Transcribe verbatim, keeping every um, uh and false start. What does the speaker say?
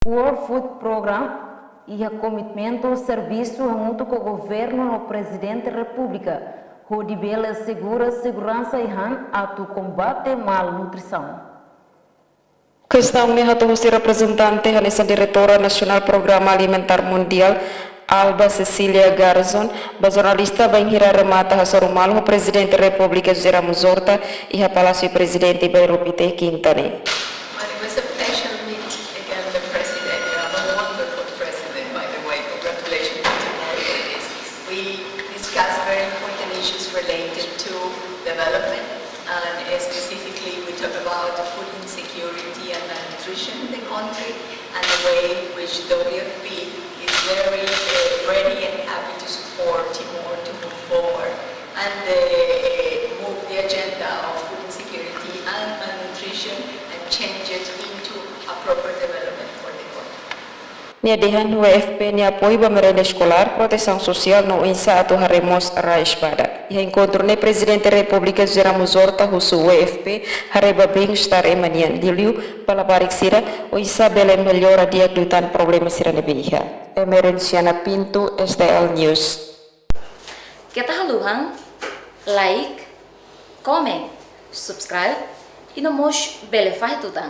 World Food Program iha komitmentu servisu hamutuk ho governu no Prezidente Repúblika, hodi bele asegura seguransa ai-han atu kombate malnutrisaun. Kestaun ne'e hato'o husi reprezentante hanesan Diretora Nasionál Programa Alimentár Mundiál, Alba Cecilia Garzón, ba jornalista bainhira remata hasoru malu ho Prezidente Repúblika José Ramos Horta iha Palásiu Prezidente Bairru Pité, Kinta ne'e. Well, it was a pleasure to meet again the president. You have a wonderful president, by the way. Congratulations to him for this. We discussed very important issues related to development, and uh, specifically we talk about food insecurity and malnutrition in the country, and the way in which W F P is very uh, ready and happy to support Timor to move forward and uh, move the agenda of food insecurity and malnutrition and change it into a proper development for the country. Nia dehan W F P nia apoiu ba merenda eskolár, protesaun sosiál no oinsá atu haree moos rais badak. Iha enkontru ne'e Prezidente Repúblika José Ramos Horta husu W F P haree ba bem-estar ema nian, liuliu ba labarik sira, oinsá bele mellora di'ak liután problema sira ne'ebé iha. Emerenciana Pinto, S T L News. Keta haluha like, comment, subscribe, i no mós bele fahe tutan.